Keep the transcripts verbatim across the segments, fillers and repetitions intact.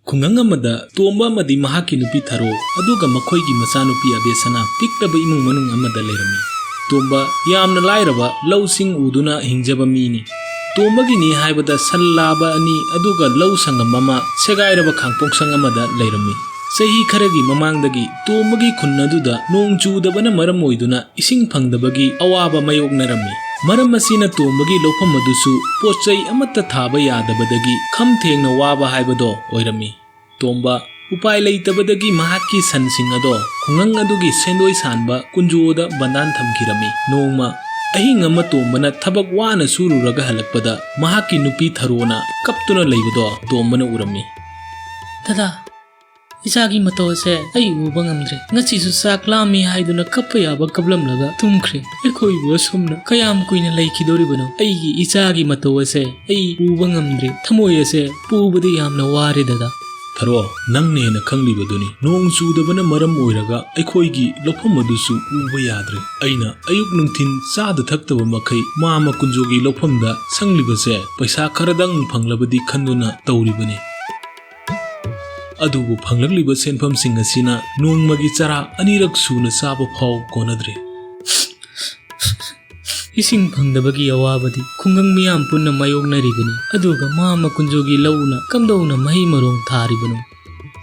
ꯈꯨꯡꯒꯪ ꯑꯃꯗ ꯇꯣꯝꯕ ꯑꯃꯗꯤ ꯃꯍꯥꯛꯀꯤ ꯅꯨꯄꯤ ꯊꯔꯣ, ꯑꯗꯨꯒ ꯃꯈꯣꯏꯒꯤ ꯃꯆꯥꯅꯨꯄꯤ ꯑꯕꯦꯁꯅꯥ ꯄꯤꯛꯂꯕ ꯏꯃꯨꯡ ꯃꯅꯨꯡ ꯑꯃꯗ ꯂꯩꯔꯝꯃꯤ꯫ ꯇꯣꯝꯕ ꯌꯥꯝꯅ ꯂꯥꯏꯔꯕ ꯂꯧꯁꯤꯡ ꯎꯗꯨꯅ ꯍꯤꯡꯖꯕ ꯃꯤꯅꯤ꯫ ꯇꯣꯝꯕꯒꯤꯅꯤ ꯍꯥꯏꯕꯗ ꯁꯟ ꯂꯥꯕ ꯑꯅꯤ, ꯑꯗꯨꯒ ꯂꯧ ꯁꯪꯒꯝ ꯑꯃ, ꯁꯦꯒꯥꯏꯔꯕ ꯈꯥꯡꯄꯣꯛꯁꯪ ꯑꯃꯗ ꯂꯩꯔꯝꯃꯤ꯫ ꯆꯍꯤ ꯈꯔꯒꯤ ꯃꯃꯥꯡꯗꯒꯤ ꯇꯣꯝꯕꯒꯤ ꯈꯨꯟ ꯑꯗꯨꯗ ꯅꯣꯡ ꯆꯨꯗꯕꯅ ꯃꯔꯝ ꯑꯣꯏꯗꯨꯅ ꯏꯁꯤꯡ ꯐꯪꯗꯕꯒꯤ ꯑꯋꯥꯕ ꯃꯥꯌꯣꯛꯅꯔꯝꯃꯤ꯫ ꯃꯔꯝ ꯑꯁꯤꯅ ꯇꯣꯝꯕꯒꯤ ꯂꯧꯐꯝ ꯑꯗꯨꯁꯨ ꯄꯣꯠ ꯆꯩ ꯑꯃꯠꯇ ꯊꯥꯕ ꯌꯥꯗꯕꯗꯒꯤ ꯈꯝ ꯊꯦꯡꯅ ꯋꯥꯕ ꯍꯥꯏꯕꯗꯣ ꯑꯣꯏꯔꯝꯃꯤ꯫ ꯇꯣꯝꯕ ꯎꯄꯥꯏ ꯂꯩꯇꯕꯗꯒꯤ ꯃꯍꯥꯛꯀꯤ ꯁꯟꯁꯤꯡ ꯑꯗꯣ ꯈꯨꯡꯒꯪ ꯑꯗꯨꯒꯤ ꯁꯦꯟꯗꯣꯏ ꯁꯥꯟꯕ ꯀꯨꯟꯖꯣꯗ ꯕꯟꯗꯥꯟ ꯊꯝꯈꯤꯔꯝꯃꯤ꯫ ꯅꯣꯡꯃ ꯑꯍꯤꯡ ꯑꯃ ꯇꯣꯝꯕꯅ ꯊꯕꯛ ꯋꯥꯅ ꯁꯨꯔꯨꯔꯒ ꯍꯜꯂꯛꯄꯗ ꯃꯍꯥꯛꯀꯤ ꯅꯨꯄꯤ ꯊꯔꯣꯅ ꯀꯞꯇꯨꯅ ꯂꯩꯕꯗꯣ ꯇꯣꯝꯕꯅ ꯎꯔꯝꯃꯤ꯫ "ꯗꯗꯥ, ꯏꯆꯥꯒꯤ ꯃꯇꯧ ꯑꯁꯦ ꯑꯩ ꯎꯕ ꯉꯝꯗ꯭ꯔꯦ꯫ ꯉꯁꯤꯁꯨ ꯆꯥꯛ ꯂꯥꯝꯃꯤ ꯍꯥꯏꯗꯨꯅ ꯀꯞꯄ ꯌꯥꯕ ꯀꯞꯂꯝꯂꯒ ꯇꯨꯝꯈ꯭ꯔꯦ꯫ ꯑꯩꯈꯣꯏꯕꯨ ꯑꯁꯨꯝꯅ ꯀꯌꯥꯝ ꯀꯨꯏꯅ ꯂꯩꯈꯤꯗꯣꯔꯤꯕꯅꯣ? ꯑꯩꯒꯤ ꯏꯆꯥꯒꯤ ꯃꯇꯧ ꯑꯁꯦ ꯑꯩ ꯎꯕ ꯉꯝꯗ꯭ꯔꯦ꯫ ꯊꯃꯣꯏ ꯑꯁꯦ ꯄꯨꯕꯗ ꯌꯥꯝꯅ ꯋꯥꯔꯦ, ꯗꯗꯥ꯫" "ꯊꯔꯣ, ꯅꯪꯅ ꯍꯦꯟꯅ ꯈꯪꯂꯤꯕꯗꯨꯅꯤ꯫ ꯅꯣꯡ ꯆꯨꯗꯕꯅ ꯃꯔꯝ ꯑꯣꯏꯔꯒ ꯑꯩꯈꯣꯏꯒꯤ ꯂꯧꯐꯝ ꯑꯗꯨꯁꯨ ꯎꯕ ꯌꯥꯗ꯭ꯔꯦ꯫ ꯑꯩꯅ ꯑꯌꯨꯛ ꯅꯨꯡꯊꯤꯟ ꯆꯥꯗ ꯊꯛꯇꯕ ꯃꯈꯩ ꯃꯥꯃ ꯀꯨꯟꯖꯣꯒꯤ ꯂꯧꯐꯝꯗ ꯁꯪꯂꯤꯕꯁꯦ ꯄꯩꯁꯥ ꯈꯔꯗꯪ ꯐꯪꯂꯕꯗꯤ ꯈꯟꯗꯨꯅ ꯇꯧꯔꯤꯕꯅꯤ꯫ ꯑꯗꯨꯕꯨ ꯐꯪꯂꯛꯂꯤꯕ ꯁꯦꯟꯐꯝꯁꯤꯡ ꯑꯁꯤꯅ ꯅꯣꯡꯃꯒꯤ ꯆꯔꯥ ꯑꯅꯤꯔꯛ ꯁꯨꯅ ꯆꯥꯕ ꯐꯥꯎ ꯀꯣꯟꯅꯗ꯭ꯔꯦ꯫" ꯏꯁꯤꯡ ꯐꯪꯗꯕꯒꯤ ꯑꯋꯥꯕꯗꯤ ꯈꯨꯡꯒꯪ ꯃꯤꯌꯥꯝ ꯄꯨꯟꯅ ꯃꯥꯌꯣꯛꯅꯔꯤꯕꯅꯤ꯫ ꯑꯗꯨꯒ ꯃꯥꯃ ꯀꯨꯟꯖꯣꯒꯤ ꯂꯧꯅ ꯀꯝꯗꯧꯅ ꯃꯍꯩ ꯃꯔꯣꯡ ꯊꯥꯔꯤꯕꯅꯣ?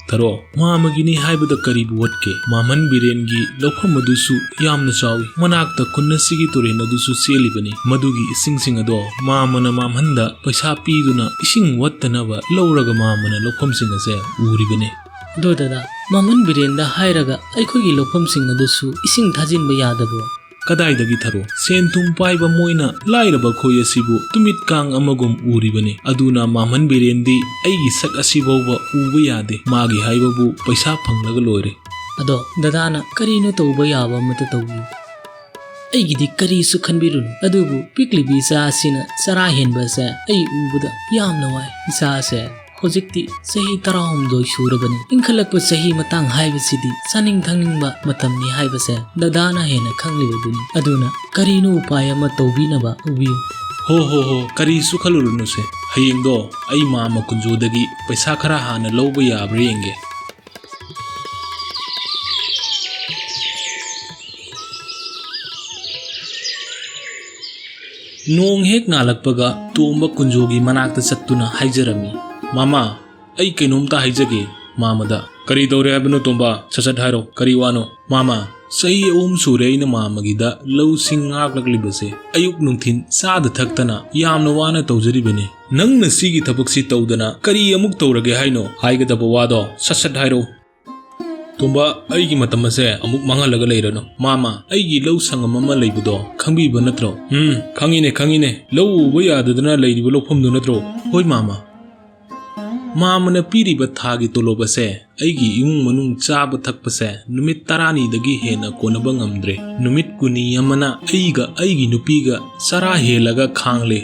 "ꯊꯔꯣ, ꯃꯥꯃꯒꯤꯅꯤ ꯍꯥꯏꯕꯗ ꯀꯔꯤꯕꯨ ꯋꯥꯠꯀꯦ? ꯃꯥꯝꯍꯟ ꯕꯤꯔꯦꯟꯒꯤ ꯂꯧꯐꯝ ꯑꯗꯨꯁꯨ ꯌꯥꯝꯅ ꯆꯥꯎꯏ꯫ ꯃꯅꯥꯛꯇ ꯈꯨꯟ ꯑꯁꯤꯒꯤ ꯇꯨꯔꯦꯟ ꯑꯗꯨꯁꯨ ꯆꯦꯜꯂꯤꯕꯅꯤ꯫ ꯃꯗꯨꯒꯤ ꯏꯁꯤꯡꯁꯤꯡ ꯑꯗꯣ ꯃꯥꯃꯅ ꯃꯥꯝꯍꯟꯗ ꯄꯩꯁꯥ ꯄꯤꯗꯨꯅ ꯏꯁꯤꯡ ꯋꯠꯇꯅꯕ ꯂꯧꯔꯒ ꯃꯥꯃꯅ ꯂꯧꯐꯝꯁꯤꯡ ꯑꯁꯦ ꯎꯔꯤꯕꯅꯤ꯫" "ꯑꯗꯣ ꯗꯗꯥ, ꯃꯥꯝꯍꯟ ꯕꯤꯔꯦꯟꯗ ꯍꯥꯏꯔꯒ ꯑꯩꯈꯣꯏꯒꯤ ꯂꯧꯐꯝꯁꯤꯡ ꯑꯗꯨꯁꯨ ꯏꯁꯤꯡ ꯊꯥꯖꯤꯟꯕ ꯌꯥꯗꯕ꯭ꯔꯣ?" "ꯀꯗꯥꯏꯗꯒꯤ ꯊꯔꯣ? ꯁꯦꯟ ꯊꯨꯝ ꯄꯥꯏꯕ ꯃꯣꯏꯅ ꯂꯥꯏꯔꯕ ꯑꯩꯈꯣꯏ ꯑꯁꯤꯕꯨ ꯇꯨꯃꯤꯠ ꯀꯥꯡ ꯑꯃꯒꯨꯝ ꯎꯔꯤꯕꯅꯤ꯫ ꯑꯗꯨꯅ ꯃꯥꯝꯍꯟ ꯕꯤꯔꯦꯟꯗꯤ ꯑꯩꯒꯤ ꯁꯛ ꯑꯁꯤꯐꯥꯎꯕ ꯎꯕ ꯌꯥꯗꯦ꯫ ꯃꯥꯒꯤ ꯍꯥꯏꯕꯕꯨ ꯄꯩꯁꯥ ꯐꯪꯂꯒ ꯂꯣꯏꯔꯦ꯫" "ꯑꯗꯣ ꯗꯗꯥꯅ ꯀꯔꯤꯅꯣ ꯇꯧꯕ ꯌꯥꯕ ꯑꯃꯠꯇ ꯇꯧꯕꯤꯌꯨ꯫ ꯑꯩꯒꯤꯗꯤ ꯀꯔꯤꯁꯨ ꯈꯟꯕꯤꯔꯨꯅꯨ꯫ ꯑꯗꯨꯕꯨ ꯄꯤꯛꯂꯤꯕꯤ ꯏꯆꯥ ꯑꯁꯤꯅ ꯆꯔꯥ ꯍꯦꯟꯕ ꯑꯁꯦ ꯑꯩ ꯎꯕꯗ ꯌꯥꯝꯅ ꯋꯥꯏ꯫ ꯏꯆꯥ ꯑꯁꯦ ꯍꯧꯖꯤꯛꯇꯤ ꯆꯍꯤ ꯇꯔꯥꯍꯨꯝꯗꯣꯏ ꯁꯨꯔꯕꯅꯤ꯫ ꯏꯟꯈꯠꯂꯛꯄ ꯆꯍꯤ ꯃꯇꯥꯡ ꯍꯥꯏꯕꯁꯤꯗꯤ ꯆꯥꯅꯤꯡ ꯊꯛꯅꯤꯡꯕ ꯃꯇꯝꯅꯤ ꯍꯥꯏꯕꯁꯦ ꯗꯗꯥꯅ ꯍꯦꯟꯅ ꯈꯪꯂꯤꯕꯗꯨꯅꯤ꯫ ꯑꯗꯨꯅ ꯀꯔꯤꯅꯣ ꯎꯄꯥꯏ ꯑꯃ ꯇꯧꯕꯤꯅꯕ ꯇꯧꯕꯤꯌꯨ꯫" "ꯍꯣ ꯍꯣ ꯍꯣ, ꯀꯔꯤꯁꯨ ꯈꯜꯂꯨꯔꯨꯅꯨꯁꯦ꯫ ꯍꯌꯦꯡꯗꯣ ꯑꯩ ꯃꯥꯝꯃ ꯀꯨꯟꯖꯣꯗꯒꯤ ꯄꯩꯁꯥ ꯈꯔ ꯍꯥꯟꯅ ꯂꯧꯕ ꯌꯥꯕ꯭ꯔꯥ ꯌꯦꯡꯒꯦ"꯫ ꯅꯣꯡ ꯍꯦꯛ ꯉꯥꯜꯂꯛꯄꯒ ꯇꯣꯝꯕ ꯀꯨꯟꯖꯣꯒꯤ ꯃꯅꯥꯛꯇ ꯆꯠꯇꯨꯅ ꯍꯥꯏꯖꯔꯝꯃꯤ, "ꯃꯥꯃꯥ, ꯑꯩ ꯀꯩꯅꯣꯝꯇ ꯍꯥꯏꯖꯒꯦ ꯃꯥꯃꯗ"꯫ "ꯀꯔꯤ ꯇꯧꯔꯦ ꯍꯥꯏꯕꯅꯣ ꯇꯣꯝꯕ? ꯁꯠ ꯁꯠ ꯍꯥꯏꯔꯣ, ꯀꯔꯤ ꯋꯥꯅꯣ?" "ꯃꯥꯃꯥ, ꯆꯍꯤ ꯑꯍꯨꯝ ꯁꯨꯔꯦ ꯑꯩꯅ ꯃꯥꯃꯒꯤꯗ ꯂꯧꯁꯤꯡ ꯉꯥꯛꯂꯛꯂꯤꯕꯁꯦ꯫ ꯑꯌꯨꯛ ꯅꯨꯡꯊꯤꯟ ꯆꯥꯗ ꯊꯛꯇꯅ ꯌꯥꯝꯅ ꯋꯥꯅ ꯇꯧꯖꯔꯤꯕꯅꯤ꯫ ꯅꯪꯅ ꯁꯤꯒꯤ ꯊꯕꯛꯁꯤ ꯇꯧꯗꯅ ꯀꯔꯤ ꯑꯃꯨꯛ ꯇꯧꯔꯒꯦ ꯍꯥꯏꯅꯣ? ꯍꯥꯏꯒꯗꯕ ꯋꯥꯗꯣ ꯁꯠ ꯁꯠ ꯍꯥꯏꯔꯣ"꯫ "ꯇꯣꯝꯕ, ꯑꯩꯒꯤ ꯃꯇꯝ ꯑꯁꯦ ꯑꯃꯨꯛ ꯃꯥꯡꯍꯜꯂꯒ ꯂꯩꯔꯅꯨ꯫ ꯃꯥꯃ, ꯑꯩꯒꯤ ꯂꯧ ꯁꯪꯉꯝ ꯑꯃ ꯂꯩꯕꯗꯣ ꯈꯪꯕꯤꯕ ꯅꯠꯇ꯭ꯔꯣ?" "ꯎꯝ, ꯈꯪꯉꯤꯅꯦ, ꯈꯪꯉꯤꯅꯦ꯫ ꯂꯧ ꯎꯕ ꯌꯥꯗꯗꯅ ꯂꯩꯔꯤꯕ ꯂꯧꯐꯝꯗꯨ ꯅꯠꯇ꯭ꯔꯣ?" "ꯍꯣꯏ ꯃꯥꯃ"꯫ "ꯃꯥꯃꯅ ꯄꯤꯔꯤꯕ ꯊꯥꯒꯤ ꯇꯣꯂꯣꯞ ꯑꯁꯦ ꯑꯩꯒꯤ ꯏꯃꯨꯡ ꯃꯅꯨꯡ ꯆꯥꯕ ꯊꯛꯄꯁꯦ ꯅꯨꯃꯤꯠ ꯇꯔꯥꯅꯤꯗꯒꯤ ꯍꯦꯟꯅ ꯀꯣꯟꯅꯕ ꯉꯝꯗ꯭ꯔꯦ꯫ ꯅꯨꯃꯤꯠ ꯀꯨꯟꯅꯤ ꯑꯃꯅ ꯑꯩꯒ ꯑꯩꯒꯤ ꯅꯨꯄꯤꯒ ꯆꯔꯥ ꯍꯦꯜꯂꯒ ꯈꯥꯡꯂꯦ꯫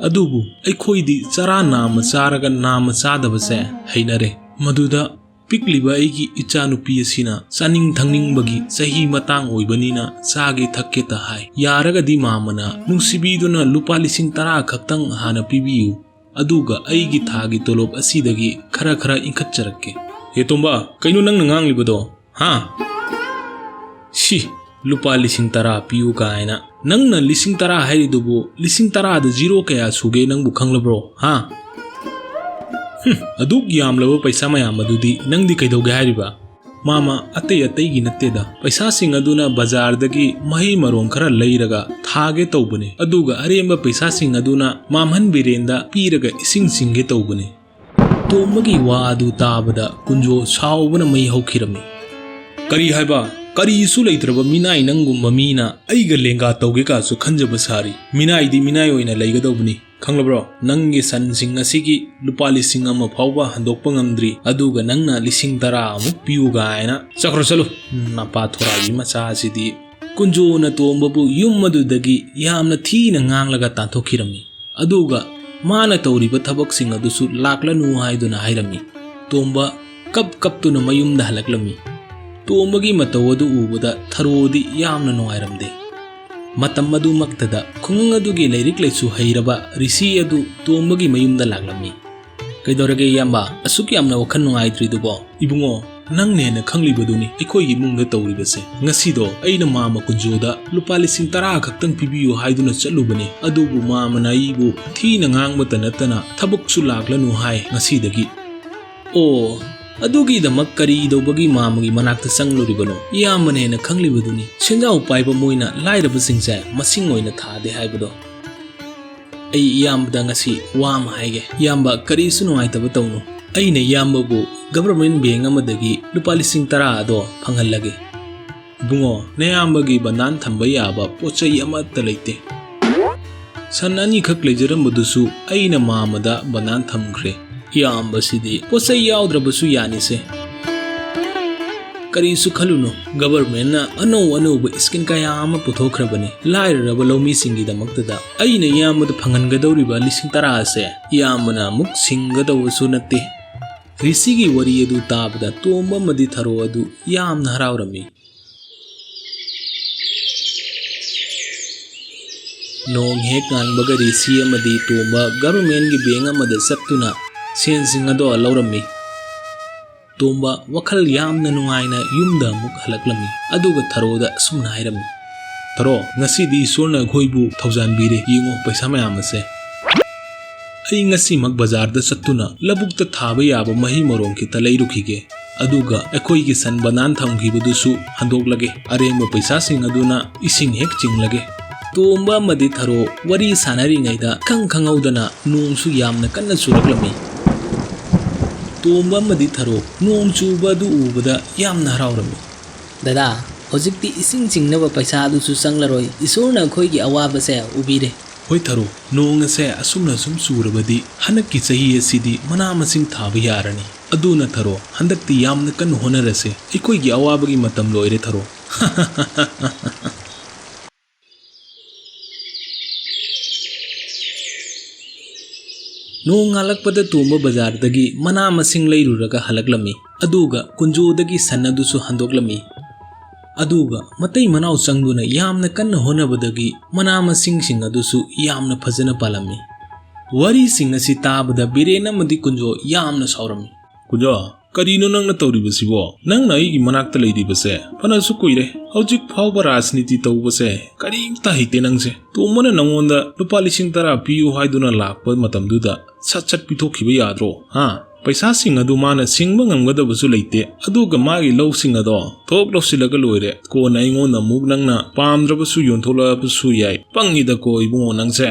ꯑꯗꯨꯕꯨ ꯑꯩꯈꯣꯏꯗꯤ ꯆꯔꯥ ꯅꯥꯝꯃ ꯆꯥꯔꯒ ꯅꯥꯝꯃ ꯆꯥꯗꯕꯁꯦ ꯍꯩꯅꯔꯦ꯫ ꯃꯗꯨꯗ ꯄꯤꯛꯂꯤꯕ ꯑꯩꯒꯤ ꯏꯆꯥꯅꯨꯄꯤ ꯑꯁꯤꯅ ꯆꯥꯅꯤꯡ ꯊꯛꯅꯤꯡꯕꯒꯤ ꯆꯍꯤ ꯃꯇꯥꯡ ꯑꯣꯏꯕꯅꯤꯅ ꯆꯥꯒꯦ ꯊꯛꯀꯦꯇ ꯍꯥꯏ꯫ ꯌꯥꯔꯒꯗꯤ ꯃꯥꯃꯅ ꯅꯨꯡꯁꯤꯕꯤꯗꯨꯅ ꯂꯨꯄꯥ ꯂꯤꯁꯤꯡ ꯇꯔꯥ ꯈꯛꯇꯪ ꯍꯥꯟꯅ ꯄꯤꯕꯤꯌꯨ꯫ ꯑꯗꯨꯒ ꯑꯩꯒꯤ ꯊꯥꯒꯤ ꯇꯣꯂꯣꯞ ꯑꯁꯤꯗꯒꯤ ꯈꯔ ꯈꯔ ꯏꯟꯈꯠꯆꯔꯛꯀꯦ"꯫ "ꯍꯦ ꯇꯣꯝꯕ, ꯀꯩꯅꯣ ꯅꯪꯅ ꯉꯥꯡꯂꯤꯕꯗꯣ? ꯍꯥ? ꯁꯤ, ꯂꯨꯄꯥ ꯂꯤꯁꯤꯡ ꯇꯔꯥ ꯄꯤꯌꯨ ꯀꯥꯏꯅ꯫ ꯅꯪꯅ ꯂꯤꯁꯤꯡ ꯇꯔꯥ ꯍꯥꯏꯔꯤꯗꯨꯕꯨ ꯂꯤꯁꯤꯡ ꯇꯔꯥꯗ ꯖꯤꯔꯣ ꯀꯌꯥ ꯁꯨꯒꯦ ꯅꯪꯕꯨ ꯈꯪꯂꯕ꯭ꯔꯣ? ꯍꯥ? ꯍꯨꯝ, ꯑꯗꯨꯛ ꯌꯥꯝꯂꯕ ꯄꯩꯁꯥ ꯃꯌꯥꯝ ꯑꯗꯨꯗꯤ ꯅꯪꯗꯤ ꯀꯩꯗꯧꯒꯦ ꯍꯥꯏꯔꯤꯕ?" "ꯃꯥꯃ, ꯑꯇꯩ ꯑꯇꯩꯒꯤ ꯅꯠꯇꯦꯗ꯫ ꯄꯩꯁꯥꯁꯤꯡ ꯑꯗꯨꯅ ꯕꯖꯥꯔꯗꯒꯤ ꯃꯍꯩ ꯃꯔꯣꯡ ꯈꯔ ꯂꯩꯔꯒ ꯊꯥꯒꯦ ꯇꯧꯕꯅꯤ꯫ ꯑꯗꯨꯒ ꯑꯔꯦꯝꯕ ꯄꯩꯁꯥꯁꯤꯡ ꯑꯗꯨꯅ ꯃꯥꯝꯍꯟ ꯕꯤꯔꯦꯟꯗ ꯄꯤꯔꯒ ꯏꯁꯤꯡ ꯆꯤꯡꯒꯦ ꯇꯧꯕꯅꯤ"꯫ ꯇꯣꯝꯕꯒꯤ ꯋꯥ ꯑꯗꯨ ꯇꯥꯕꯗ ꯀꯨꯟꯖꯣ ꯁꯥꯎꯕꯅ ꯃꯩ ꯍꯧꯈꯤꯔꯝꯃꯤ꯫ "ꯀꯔꯤ ꯍꯥꯏꯕ? ꯀꯔꯤꯁꯨ ꯂꯩꯇ꯭ꯔꯕ ꯃꯤꯅꯥꯏ ꯅꯪꯒꯨꯝꯕ ꯃꯤꯅ ꯑꯩꯒ ꯂꯦꯡꯒꯥ ꯇꯧꯒꯦ ꯀꯥꯁꯨ ꯈꯟꯖꯕ ꯁꯥꯔꯤ꯫ ꯃꯤꯅꯥꯏꯗꯤ ꯃꯤꯅꯥꯏ ꯑꯣꯏꯅ ꯂꯩꯒꯗꯧꯕꯅꯤ, ꯈꯪꯂꯕ꯭ꯔꯣ? ꯅꯪꯒꯤ ꯁꯟꯁꯤꯡ ꯑꯁꯤꯒꯤ ꯂꯨꯄꯥ ꯂꯤꯁꯤꯡ ꯑꯃ ꯐꯥꯎꯕ ꯍꯟꯗꯣꯛꯄ ꯉꯝꯗ꯭ꯔꯤ, ꯑꯗꯨꯒ ꯅꯪꯅ ꯂꯤꯁꯤꯡ ꯇꯔꯥ ꯑꯃꯨꯛ ꯄꯤꯌꯨ ꯀꯥꯏꯅ꯫ ꯆꯠꯈ꯭ꯔꯣ, ꯆꯠꯂꯨ, ꯅꯄꯥ ꯊꯣꯔꯥꯒꯤ ꯃꯆꯥ ꯑꯁꯤꯗꯤ"꯫ ꯀꯨꯟꯖꯣꯅ ꯇꯣꯝꯕꯕꯨ ꯌꯨꯝ ꯑꯗꯨꯗꯒꯤ ꯌꯥꯝꯅ ꯊꯤꯅ ꯉꯥꯡꯂꯒ ꯇꯥꯟꯊꯣꯛꯈꯤꯔꯝꯃꯤ꯫ ꯑꯗꯨꯒ ꯃꯥꯅ ꯇꯧꯔꯤꯕ ꯊꯕꯛꯁꯤꯡ ꯑꯗꯨꯁꯨ ꯂꯥꯛꯂꯅꯨ ꯍꯥꯏꯗꯨꯅ ꯍꯥꯏꯔꯝꯃꯤ꯫ ꯇꯣꯝꯕ ꯀꯞ ꯀꯞꯇꯨꯅ ꯃꯌꯨꯝꯗ ꯍꯜꯂꯛꯂꯝꯃꯤ꯫ ꯇꯣꯝꯕꯒꯤ ꯃꯇꯧ ꯑꯗꯨ ꯎꯕꯗ ꯊꯔꯣꯗꯤ ꯌꯥꯝꯅ ꯅꯨꯡꯉꯥꯏꯔꯝꯗꯦ꯫ ꯃꯇꯝ ꯑꯗꯨꯃꯛꯇꯗ ꯈꯨꯡꯒꯪ ꯑꯗꯨꯒꯤ ꯂꯥꯏꯔꯤꯛ ꯂꯥꯏꯁꯨ ꯍꯩꯔꯕ ꯔꯤꯁꯤ ꯑꯗꯨ ꯇꯣꯝꯕꯒꯤ ꯃꯌꯨꯝꯗ ꯂꯥꯛꯂꯝꯃꯤ꯫ "ꯀꯩꯗꯧꯔꯒꯦ ꯏꯌꯥꯝꯕ, ꯑꯁꯨꯛ ꯌꯥꯝꯅ ꯋꯥꯈꯜ ꯅꯨꯡꯉꯥꯏꯇ꯭ꯔꯤꯗꯨꯕꯣ?" "ꯏꯕꯨꯡꯉꯣ, ꯅꯪꯅ ꯍꯦꯟꯅ ꯈꯪꯂꯤꯕꯗꯨꯅꯤ ꯑꯩꯈꯣꯏꯒꯤ ꯏꯃꯨꯡꯗ ꯇꯧꯔꯤꯕꯁꯦ꯫ ꯉꯁꯤꯗꯣ ꯑꯩꯅ ꯃꯥꯃ ꯀꯨꯟꯖꯣꯗ ꯂꯨꯄꯥ ꯂꯤꯁꯤꯡ ꯇꯔꯥ ꯈꯛꯇꯪ ꯄꯤꯕꯤꯌꯨ ꯍꯥꯏꯗꯨꯅ ꯆꯠꯂꯨꯕꯅꯤ, ꯑꯗꯨꯕꯨ ꯃꯥꯃꯅ ꯑꯩꯕꯨ ꯊꯤꯅ ꯉꯥꯡꯕꯇ ꯅꯠꯇꯅ ꯊꯕꯛꯁꯨ ꯂꯥꯛꯂꯅꯨ ꯍꯥꯏ ꯉꯁꯤꯗꯒꯤ"꯫ "ꯑꯣ, ꯑꯗꯨꯒꯤꯗꯃꯛ ꯀꯔꯤ ꯇꯧꯕꯒꯤ ꯃꯥꯃꯒꯤ ꯃꯅꯥꯛꯇ ꯆꯪꯂꯨꯔꯤꯕꯅꯣ? ꯏꯌꯥꯝꯕꯅ ꯍꯦꯟꯅ ꯈꯪꯂꯤꯕꯗꯨꯅꯤ꯫ ꯁꯦꯟꯖꯥꯎ ꯄꯥꯏꯕ ꯃꯣꯏꯅ ꯂꯥꯏꯔꯕꯁꯤꯡꯁꯦ ꯃꯁꯤꯡ ꯑꯣꯏꯅ ꯊꯥꯗꯦ ꯍꯥꯏꯕꯗꯣ"꯫ "ꯑꯩ ꯏꯌꯥꯝꯕꯗ ꯉꯁꯤ ꯋꯥ ꯑꯃ ꯍꯥꯏꯒꯦ꯫ ꯏꯌꯥꯝꯕ, ꯀꯔꯤꯁꯨ ꯅꯨꯡꯉꯥꯏꯇꯕ ꯇꯧꯅꯨ꯫ ꯑꯩꯅ ꯏꯌꯥꯝꯕꯕꯨ government bank ꯑꯃꯗꯒꯤ ꯂꯨꯄꯥ ꯂꯤꯁꯤꯡ ꯇꯔꯥ ꯑꯗꯣ ꯐꯪꯍꯜꯂꯒꯦ"꯫ "ꯏꯕꯨꯡꯉꯣ, ꯅꯌꯥꯝꯕꯒꯤ ꯕꯟꯗꯥꯟ ꯊꯝꯕ ꯌꯥꯕ ꯄꯣꯠ ꯆꯩ ꯑꯃꯠꯇ ꯂꯩꯇꯦ꯫ ꯁꯟ ꯑꯅꯤꯈꯛ ꯂꯩꯖꯔꯝꯕꯗꯨꯁꯨ ꯑꯩꯅ ꯃꯥꯃꯗ ꯕꯟꯗꯥꯟ ꯊꯝꯈ꯭ꯔꯦ"꯫ "ꯏꯌꯥꯝꯕꯁꯤꯗꯤ ꯄꯣꯠ ꯆꯩ ꯌꯥꯎꯗ꯭ꯔꯕꯁꯨ ꯌꯥꯅꯤꯁꯦ"꯫ "ꯀꯔꯤꯁꯨ ꯈꯜꯂꯨꯅꯨ, governmentꯅ ꯑꯅꯧ ꯑꯅꯧꯕ scheme ꯀꯌꯥ ꯑꯃ ꯄꯨꯊꯣꯛꯈ꯭ꯔꯕꯅꯤ ꯂꯥꯏꯔꯔꯕ ꯂꯧꯃꯤꯁꯤꯡꯒꯤꯗꯃꯛꯇꯗ꯫ ꯑꯩꯅ ꯏꯌꯥꯝꯕꯗ ꯐꯪꯍꯟꯒꯗꯧꯔꯤꯕ ꯂꯤꯁꯤꯡ ꯇꯔꯥ ꯑꯁꯦ ꯏꯌꯥꯝꯕꯅ ꯑꯃꯨꯛ ꯁꯤꯡꯒꯗꯧꯕꯁꯨ ꯅꯠꯇꯦ"꯫ ꯔꯤꯁꯤꯒꯤ ꯋꯥꯔꯤ ꯑꯗꯨ ꯇꯥꯕꯗ ꯇꯣꯝꯕ ꯑꯃꯗꯤ ꯊꯔꯣ ꯑꯗꯨ ꯌꯥꯝꯅ ꯍꯔꯥꯎꯔꯝꯃꯤ꯫ ꯅꯣꯡ ꯍꯦꯛ ꯉꯥꯟꯕꯒ ꯔꯤꯁꯤ ꯑꯃꯗꯤ ꯇꯣꯝꯕ governmentꯀꯤ bank ꯑꯃꯗ ꯆꯠꯇꯨꯅ ꯁꯦꯟꯁꯤꯡ ꯑꯗꯣ ꯂꯧꯔꯝꯃꯤ꯫ ꯇꯣꯝꯕ ꯋꯥꯈꯜ ꯌꯥꯝꯅ ꯅꯨꯡꯉꯥꯏꯅ ꯌꯨꯝꯗ ꯑꯃꯨꯛ ꯍꯜꯂꯛꯂꯝꯃꯤ꯫ ꯑꯗꯨꯒ ꯊꯔꯣꯗ ꯑꯁꯨꯝꯅ ꯍꯥꯏꯔꯝꯃꯤ, "ꯊꯔꯣ, ꯉꯁꯤꯗꯤ ꯏꯁꯣꯔꯅ ꯑꯩꯈꯣꯏꯕꯨ ꯊꯧꯖꯥꯟꯕꯤꯔꯦ꯫ ꯌꯦꯡꯉꯣ, ꯄꯩꯁꯥ ꯃꯌꯥꯝ ꯑꯁꯦ꯫ ꯑꯩ ꯉꯁꯤꯃꯛ ꯕꯖꯥꯔꯗ ꯆꯠꯇꯨꯅ ꯂꯧꯕꯨꯛꯇ ꯊꯥꯕ ꯌꯥꯕ ꯃꯍꯩ ꯃꯔꯣꯡ ꯈꯤꯇ ꯂꯩꯔꯨꯈꯤꯒꯦ꯫ ꯑꯗꯨꯒ ꯑꯩꯈꯣꯏꯒꯤ ꯁꯟ ꯕꯟꯗꯥꯟ ꯊꯝꯈꯤꯕꯗꯨꯁꯨ ꯍꯟꯗꯣꯛꯂꯒꯦ꯫ ꯑꯔꯦꯝꯕ ꯄꯩꯁꯥꯁꯤꯡ ꯑꯗꯨꯅ ꯏꯁꯤꯡ ꯍꯦꯛ ꯆꯤꯡꯂꯒꯦ"꯫ ꯇꯣꯝꯕ ꯑꯃꯗꯤ ꯊꯔꯣ ꯋꯥꯔꯤ ꯁꯥꯟꯅꯔꯤꯉꯩꯗ ꯈꯪ ꯈꯪꯍꯧꯗꯅ ꯅꯣꯡꯁꯨ ꯌꯥꯝꯅ ꯀꯟꯅ ꯆꯨꯔꯛꯂꯝꯃꯤ꯫ ꯇꯣꯝꯕ ꯑꯃꯗꯤ ꯊꯔꯣ ꯅꯣꯡ ꯆꯨꯕ ꯑꯗꯨ ꯎꯕꯗ ꯌꯥꯝꯅ ꯍꯔꯥꯎꯔꯝꯃꯤ꯫ "ꯗꯗꯥ, ꯍꯧꯖꯤꯛꯇꯤ ꯏꯁꯤꯡ ꯆꯤꯡꯅꯕ ꯄꯩꯁꯥ ꯑꯗꯨꯁꯨ ꯆꯪꯂꯔꯣꯏ꯫ ꯏꯁꯣꯔꯅ ꯑꯩꯈꯣꯏꯒꯤ ꯑꯋꯥꯕꯁꯦ ꯎꯕꯤꯔꯦ"꯫ "ꯍꯣꯏ ꯊꯔꯣ, ꯅꯣꯡ ꯑꯁꯦ ꯑꯁꯨꯝꯅ ꯁꯨꯝ ꯆꯨꯔꯕꯗꯤ ꯍꯟꯗꯛꯀꯤ ꯆꯍꯤ ꯑꯁꯤꯗꯤ ꯃꯅꯥ ꯃꯁꯤꯡ ꯊꯥꯕ ꯌꯥꯔꯅꯤ꯫ ꯑꯗꯨꯅ ꯊꯔꯣ, ꯍꯟꯗꯛꯇꯤ ꯌꯥꯝꯅ ꯀꯟꯅ ꯍꯣꯠꯅꯔꯁꯦ꯫ ꯑꯩꯈꯣꯏꯒꯤ ꯑꯋꯥꯕꯒꯤ ꯃꯇꯝ ꯂꯣꯏꯔꯦ ꯊꯔꯣ"꯫ ꯅꯣꯡ ꯉꯥꯜꯂꯛꯄꯗ ꯇꯣꯝꯕ ꯕꯖꯥꯔꯗꯒꯤ ꯃꯅꯥ ꯃꯁꯤꯡ ꯂꯩꯔꯨꯔꯒ ꯍꯜꯂꯛꯂꯝꯃꯤ꯫ ꯑꯗꯨꯒ ꯀꯨꯟꯖꯣꯗꯒꯤ ꯁꯟ ꯑꯗꯨꯁꯨ ꯍꯟꯗꯣꯛꯂꯝꯃꯤ꯫ ꯑꯗꯨꯒ ꯃꯇꯩ ꯃꯅꯥꯎ ꯆꯪꯗꯨꯅ ꯌꯥꯝꯅ ꯀꯟꯅ ꯍꯣꯠꯅꯕꯗꯒꯤ ꯃꯅꯥ ꯃꯁꯤꯡꯁꯤꯡ ꯑꯗꯨꯁꯨ ꯌꯥꯝꯅ ꯐꯖꯅ ꯄꯥꯜꯂꯝꯃꯤ꯫ ꯋꯥꯔꯤꯁꯤꯡ ꯑꯁꯤ ꯇꯥꯕꯗ ꯕꯤꯔꯦꯟ ꯑꯃꯗꯤ ꯀꯨꯟꯖꯣ ꯌꯥꯝꯅ ꯁꯥꯎꯔꯝꯃꯤ꯫ "ꯀꯨꯟꯖꯣ, ꯀꯔꯤꯅꯣ ꯅꯪꯅ ꯇꯧꯔꯤꯕꯁꯤꯕꯣ? ꯅꯪꯅ ꯑꯩꯒꯤ ꯃꯅꯥꯛꯇ ꯂꯩꯔꯤꯕꯁꯦ ꯐꯅꯁꯨ ꯀꯨꯏꯔꯦ꯫ ꯍꯧꯖꯤꯛ ꯐꯥꯎꯕ ꯔꯥꯖꯅꯤꯇꯤ ꯇꯧꯕꯁꯦ ꯀꯔꯤꯝꯇ ꯍꯩꯇꯦ ꯅꯪꯁꯦ꯫ ꯇꯣꯝꯕꯅ ꯅꯪꯉꯣꯟꯗ ꯂꯨꯄꯥ ꯂꯤꯁꯤꯡ ꯇꯔꯥ ꯄꯤꯌꯨ ꯍꯥꯏꯗꯨꯅ ꯂꯥꯛꯄ ꯃꯇꯝꯗꯨꯗ ꯁꯠ ꯁꯠ ꯄꯤꯊꯣꯛꯈꯤꯕ ꯌꯥꯗ꯭ꯔꯣ? ꯍꯥ? ꯄꯩꯁꯥꯁꯤꯡ ꯑꯗꯨ ꯃꯥꯅ ꯁꯤꯡꯕ ꯉꯝꯒꯗꯕꯁꯨ ꯂꯩꯇꯦ꯫ ꯑꯗꯨꯒ ꯃꯥꯒꯤ ꯂꯧꯁꯤꯡ ꯑꯗꯣ ꯊꯣꯛ ꯂꯧꯁꯤꯜꯂꯒ ꯂꯣꯏꯔꯦ꯫ ꯀꯣꯟꯅ ꯑꯩꯉꯣꯟꯗ ꯑꯃꯨꯛ ꯅꯪꯅ ꯄꯥꯝꯗ꯭ꯔꯕꯁꯨ ꯌꯣꯟꯊꯣꯛꯂꯛꯑꯕꯁꯨ ꯌꯥꯏ꯫ ꯄꯪꯉꯤꯗꯀꯣ ꯏꯕꯨꯡꯉꯣ ꯅꯪꯁꯦ꯫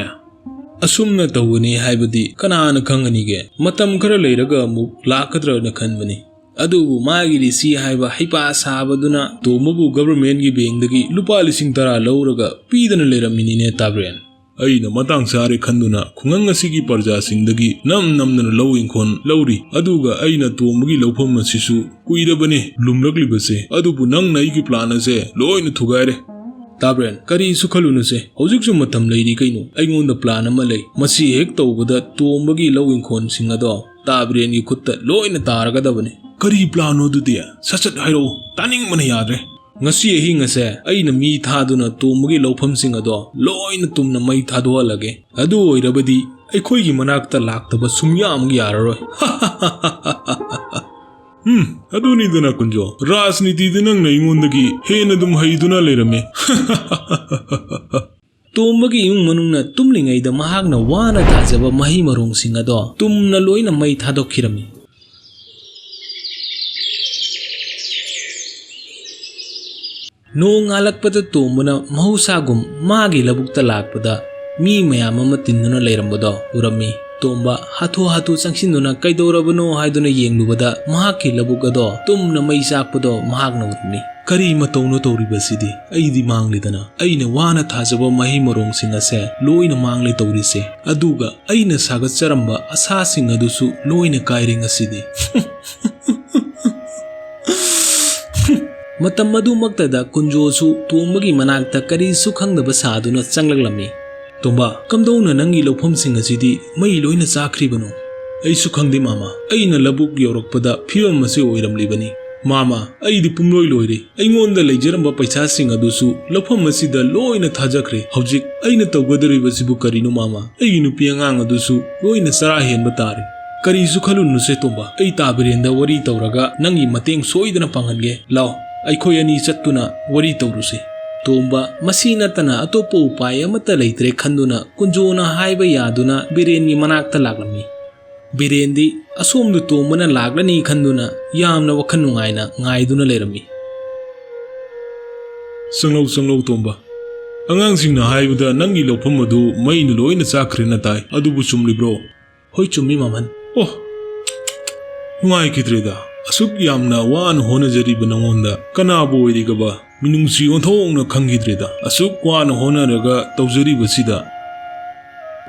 ꯑꯁꯨꯝꯅ ꯇꯧꯒꯅꯤ ꯍꯥꯏꯕꯗꯤ ꯀꯅꯥꯅ ꯈꯪꯒꯅꯤꯒꯦ? ꯃꯇꯝ ꯈꯔ ꯂꯩꯔꯒ ꯑꯃꯨꯛ ꯂꯥꯛꯀꯗ꯭ꯔꯅ ꯈꯟꯕꯅꯤ꯫ ꯑꯗꯨꯕꯨ ꯃꯥꯒꯤ ꯂꯤꯁꯤ ꯍꯥꯏꯕ ꯍꯩꯄꯥ ꯁꯥꯕꯗꯨꯅ ꯇꯣꯝꯕꯕꯨ ꯒꯚꯔꯟꯃꯦꯟꯒꯤ ꯕꯦꯡꯗꯒꯤ ꯂꯨꯄꯥ ꯂꯤꯁꯤꯡ ꯇꯔꯥ ꯂꯧꯔꯒ ꯄꯤꯗꯅ ꯂꯩꯔꯝꯃꯤꯅꯤꯅꯦ ꯇꯥꯕ꯭ꯔꯦꯟ꯫ ꯑꯩꯅ ꯃꯇꯥꯡ ꯆꯥꯔꯦ ꯈꯟꯗꯨꯅ ꯈꯨꯡꯒꯪ ꯑꯁꯤꯒꯤ ꯄ꯭ꯔꯖꯥꯁꯤꯡꯗꯒꯤ ꯅꯝ ꯅꯝꯗꯅ ꯂꯧ ꯏꯪꯈꯣꯜ ꯂꯧꯔꯤ꯫ ꯑꯗꯨꯒ ꯑꯩꯅ ꯇꯣꯝꯕꯒꯤ ꯂꯧꯐꯝ ꯑꯁꯤꯁꯨ ꯀꯨꯏꯔꯕꯅꯤ ꯂꯨꯝꯂꯛꯂꯤꯕꯁꯦ꯫ ꯑꯗꯨꯕꯨ ꯅꯪꯅ ꯑꯩꯒꯤ ꯄ꯭ꯂꯥꯟ ꯑꯁꯦ ꯂꯣꯏꯅ ꯊꯨꯒꯥꯏꯔꯦ꯫ ꯇꯥꯕ꯭ꯔꯦꯟ, ꯀꯔꯤꯁꯨ ꯈꯜꯂꯨꯅꯨꯁꯦ, ꯍꯧꯖꯤꯛꯁꯨ ꯃꯇꯝ ꯂꯩꯔꯤ ꯀꯩꯅꯣ꯫ ꯑꯩꯉꯣꯟꯗ ꯄ꯭ꯂꯥꯟ ꯑꯃ ꯂꯩ꯫ ꯃꯁꯤ ꯍꯦꯛ ꯇꯧꯕꯗ ꯇꯣꯝꯕꯒꯤ ꯂꯧ ꯏꯪꯈꯣꯜꯁꯤꯡ ꯑꯗꯣ ꯇꯥꯕ꯭ꯔꯦꯟꯒꯤ ꯈꯨꯠꯇ ꯂꯣꯏꯅ ꯇꯥꯔꯒꯗꯕꯅꯤ꯫ ꯀꯔꯤ ꯄ꯭ꯂꯥꯟꯅꯣ ꯑꯗꯨꯗꯤ? ꯁꯠ ꯁꯠ ꯍꯥꯏꯔꯛꯑꯣ, ꯇꯥꯅꯤꯡꯕꯅ ꯌꯥꯗ꯭ꯔꯦ꯫ ꯉꯁꯤ ꯑꯍꯤꯡ ꯑꯁꯦ ꯑꯩꯅ ꯃꯤ ꯊꯥꯗꯨꯅ ꯇꯣꯝꯕꯒꯤ ꯂꯧꯐꯝꯁꯤꯡ ꯑꯗꯣ ꯂꯣꯏꯅ ꯇꯨꯝꯅ ꯃꯩ ꯊꯥꯗꯣꯛꯍꯜꯂꯒꯦ꯫ ꯑꯗꯨ ꯑꯣꯏꯔꯕꯗꯤ ꯑꯩꯈꯣꯏꯒꯤ ꯃꯅꯥꯛꯇ ꯂꯥꯛꯇꯕ ꯁꯨꯡꯌꯥ ꯑꯃꯨꯛ ꯌꯥꯔꯔꯣꯏ꯫ ꯎꯝ, ꯑꯗꯨꯅꯤꯗꯅ ꯀꯨꯟꯖꯣ, ꯔꯥꯖꯅꯤꯇꯤꯗ ꯅꯪꯅ ꯑꯩꯉꯣꯟꯗꯒꯤ ꯍꯦꯟꯅ ꯑꯗꯨꯝ ꯍꯩꯗꯨꯅ ꯂꯩꯔꯝꯃꯦ꯫ ꯇꯣꯝꯕꯒꯤ ꯏꯃꯨꯡ ꯃꯅꯨꯡꯅ ꯇꯨꯝꯂꯤꯉꯩꯗ ꯃꯍꯥꯛꯅ ꯋꯥꯅ ꯊꯥꯖꯕ ꯃꯍꯩ ꯃꯔꯣꯡꯁꯤꯡ ꯑꯗꯣ ꯇꯨꯝꯅ ꯂꯣꯏꯅ ꯃꯩ ꯊꯥꯗꯣꯛꯈꯤꯔꯝꯃꯤ꯫ ꯅꯣꯡ ꯉꯥꯜꯂꯛꯄꯗ ꯇꯣꯝꯕꯅ ꯃꯍꯧꯁꯥꯒꯨꯝ ꯃꯥꯒꯤ ꯂꯧꯕꯨꯛꯇ ꯂꯥꯛꯄꯗ ꯃꯤ ꯃꯌꯥꯝ ꯑꯃ ꯇꯤꯟꯗꯨꯅ ꯂꯩꯔꯝꯕꯗꯣ ꯎꯔꯝꯃꯤ꯫ ꯇꯣꯝꯕ ꯍꯥꯊꯨ ꯍꯥꯊꯨ ꯆꯪꯁꯤꯟꯗꯨꯅ ꯀꯩꯗꯧꯔꯕꯅꯣ ꯍꯥꯏꯗꯨꯅ ꯌꯦꯡꯂꯨꯕꯗ ꯃꯍꯥꯛꯀꯤ ꯂꯧꯕꯨꯛ ꯑꯗꯣ ꯇꯨꯝꯅ ꯃꯩ ꯆꯥꯛꯄꯗꯣ ꯃꯍꯥꯛꯅ ꯎꯔꯝꯃꯤ꯫ "ꯀꯔꯤ ꯃꯇꯧꯅꯣ ꯇꯧꯔꯤꯕꯁꯤꯗꯤ? ꯑꯩꯗꯤ ꯃꯥꯡꯂꯦꯗꯅ꯫ ꯑꯩꯅ ꯋꯥꯅ ꯊꯥꯖꯕ ꯃꯍꯩ ꯃꯔꯣꯡꯁꯤꯡ ꯑꯁꯦ ꯂꯣꯏꯅ ꯃꯥꯡꯂꯦ ꯇꯧꯔꯤꯁꯦ꯫ ꯑꯗꯨꯒ ꯑꯩꯅ ꯁꯥꯒꯠꯆꯔꯝꯕ ꯑꯁꯥꯁꯤꯡ ꯑꯗꯨꯁꯨ ꯂꯣꯏꯅ ꯀꯥꯏꯔꯦ ꯉꯁꯤꯗꯤ꯫" ꯃꯇꯝ ꯑꯗꯨꯃꯛꯇꯗ ꯀꯨꯟꯖꯣꯁꯨ ꯇꯣꯝꯕꯒꯤ ꯃꯅꯥꯛꯇ ꯀꯔꯤꯁꯨ ꯈꯪꯗꯕ ꯁꯥꯗꯨꯅ ꯆꯪꯂꯛꯂꯝꯃꯤ꯫ "ꯇꯣꯝꯕ, ꯀꯝꯗꯧꯅ ꯅꯪꯒꯤ ꯂꯧꯐꯝꯁꯤꯡ ꯑꯁꯤꯗꯤ ꯃꯩ ꯂꯣꯏꯅ ꯆꯥꯈ꯭ꯔꯤꯕꯅꯣ?" "ꯑꯩꯁꯨ ꯈꯪꯗꯦ ꯃꯥꯃ, ꯑꯩꯅ ꯂꯧꯕꯨꯛ ꯌꯧꯔꯛꯄꯗ ꯐꯤꯕꯝ ꯑꯁꯤ ꯑꯣꯏꯔꯝꯂꯤꯕꯅꯤ꯫ "ꯃꯥꯃ, ꯑꯩꯗꯤ ꯄꯨꯝꯂꯣꯏ ꯂꯣꯏꯔꯦ꯫ ꯑꯩꯉꯣꯟꯗ ꯂꯩꯖꯔꯝꯕ ꯄꯩꯁꯥꯁꯤꯡ ꯑꯗꯨꯁꯨ ꯂꯧꯐꯝ ꯑꯁꯤꯗ ꯂꯣꯏꯅ ꯊꯥꯖꯈ꯭ꯔꯦ꯫ ꯍꯧꯖꯤꯛ ꯑꯩꯅ ꯇꯧꯒꯗꯧꯔꯤꯕꯁꯤꯕꯨ ꯀꯔꯤꯅꯣ, ꯃꯥꯃ? ꯑꯩꯒꯤ ꯅꯨꯄꯤ ꯑꯉꯥꯡ ꯑꯗꯨꯁꯨ ꯂꯣꯏꯅ ꯆꯔꯥ ꯍꯦꯟꯕ ꯇꯥꯔꯦ꯫" "ꯀꯔꯤꯁꯨ ꯈꯜꯂꯨꯅꯨꯁꯦ ꯇꯣꯝꯕ, ꯑꯩ ꯇꯥ ꯕꯤꯔꯦꯟꯗ ꯋꯥꯔꯤ ꯇꯧꯔꯒ ꯅꯪꯒꯤ ꯃꯇꯦꯡ ꯁꯣꯏꯗꯅ ꯄꯥꯡꯍꯟꯒꯦ꯫ ꯂꯥꯎ, ꯑꯩꯈꯣꯏ ꯑꯅꯤ ꯆꯠꯇꯨꯅ ꯋꯥꯔꯤ ꯇꯧꯔꯨꯁꯦ꯫" ꯇꯣꯝꯕ ꯃꯁꯤ ꯅꯠꯇꯅ ꯑꯇꯣꯞꯄ ꯎꯄꯥꯏ ꯑꯃꯠꯇ ꯂꯩꯇ꯭ꯔꯦ ꯈꯟꯗꯨꯅ ꯀꯨꯟꯖꯣꯅ ꯍꯥꯏꯕ ꯌꯥꯗꯨꯅ ꯕꯤꯔꯦꯟꯒꯤ ꯃꯅꯥꯛꯇ ꯂꯥꯛꯂꯝꯃꯤ꯫ ꯕꯤꯔꯦꯟꯗꯤ ꯑꯁꯣꯝꯗ ꯇꯣꯝꯕꯅ ꯂꯥꯛꯂꯅꯤ ꯈꯟꯗꯨꯅ ꯌꯥꯝꯅ ꯋꯥꯈꯜ ꯅꯨꯡꯉꯥꯏꯅ ꯉꯥꯏꯗꯨꯅ ꯂꯩꯔꯝꯃꯤ꯫ "ꯆꯪꯂꯧ, ꯆꯪꯂꯧ ꯇꯣꯝꯕ꯫ ꯑꯉꯥꯡꯁꯤꯡꯅ ꯍꯥꯏꯕꯗ ꯅꯪꯒꯤ ꯂꯧꯐꯝ ꯑꯗꯨ ꯃꯩꯅ ꯂꯣꯏꯅ ꯆꯥꯛꯈ꯭ꯔꯦꯅ ꯇꯥꯏ꯫ ꯑꯗꯨꯕꯨ ꯆꯨꯝꯂꯤꯕ꯭ꯔꯣ?" "ꯍꯣꯏ, ꯆꯨꯝꯃꯤ ꯃꯃꯟ꯫" "ꯑꯣ, ꯅꯨꯡꯉꯥꯏꯈꯤꯗ꯭ꯔꯦꯗ꯫ ꯑꯁꯨꯛ ꯌꯥꯝꯅ ꯋꯥꯅ ꯍꯣꯠꯅꯖꯔꯤꯕ ꯅꯉꯣꯟꯗ ꯀꯅꯥꯕꯨ ꯑꯣꯏꯔꯤꯒꯕ ꯃꯤꯅꯨꯡꯁꯤ ꯑꯣꯟꯊꯣꯛꯅ ꯈꯪꯈꯤꯗ꯭ꯔꯦꯗ꯫ ꯑꯁꯨꯛ ꯋꯥꯅ ꯍꯣꯠꯅꯔꯒ ꯇꯧꯖꯔꯤꯕꯁꯤꯗ꯫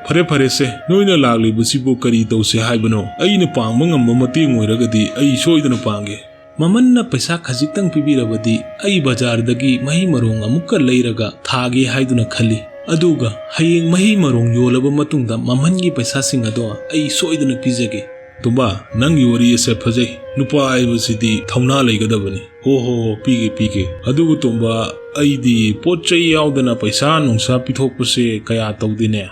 ꯐꯔꯦ, ꯐꯔꯦꯁꯦ, ꯅꯣꯏꯅ ꯂꯥꯛꯂꯤꯕꯁꯤꯕꯨ ꯀꯔꯤ ꯇꯧꯁꯦ ꯍꯥꯏꯕꯅꯣ? ꯑꯩꯅ ꯄꯥꯡꯕ ꯉꯝꯕ ꯃꯇꯦꯡ ꯑꯣꯏꯔꯒꯗꯤ ꯑꯩ ꯁꯣꯏꯗꯅ ꯄꯥꯡꯒꯦ꯫" "ꯃꯃꯟꯅ ꯄꯩꯁꯥ ꯈꯖꯤꯛꯇꯪ ꯄꯤꯕꯤꯔꯕꯗꯤ ꯑꯩ ꯕꯖꯥꯔꯗꯒꯤ ꯃꯍꯩ ꯃꯔꯣꯡ ꯑꯃꯨꯛꯀ ꯂꯩꯔꯒ ꯊꯥꯒꯦ ꯍꯥꯏꯗꯨꯅ ꯈꯜꯂꯤ꯫ ꯑꯗꯨꯒ ꯍꯌꯦꯡ ꯃꯍꯩ ꯃꯔꯣꯡ ꯌꯣꯜꯂꯕ ꯃꯇꯨꯡꯗ ꯃꯃꯟꯒꯤ ꯄꯩꯁꯥꯁꯤꯡ ꯑꯗꯣ ꯑꯩ ꯁꯣꯏꯗꯅ ꯄꯤꯖꯒꯦ꯫" "ꯇꯣꯝꯕ, ꯅꯪꯒꯤ ꯋꯥꯔꯤ ꯑꯁꯦ ꯐꯖꯩ꯫ ꯅꯨꯄꯥ ꯍꯥꯏꯕꯁꯤꯗꯤ ꯊꯧꯅꯥ ꯂꯩꯒꯗꯕꯅꯤ꯫" "ꯍꯣ, ꯍꯣ, ꯍꯣ, ꯄꯤꯒꯦ, ꯄꯤꯒꯦ꯫ ꯑꯗꯨꯕꯨ ꯇꯣꯝꯕ, ꯑꯩꯗꯤ ꯄꯣꯠ ꯆꯩ ꯌꯥꯎꯗꯅ ꯄꯩꯁꯥ ꯅꯨꯡꯁꯥ ꯄꯤꯊꯣꯛꯄꯁꯦ ꯀꯌꯥ ꯇꯧꯗꯦꯅꯦ꯫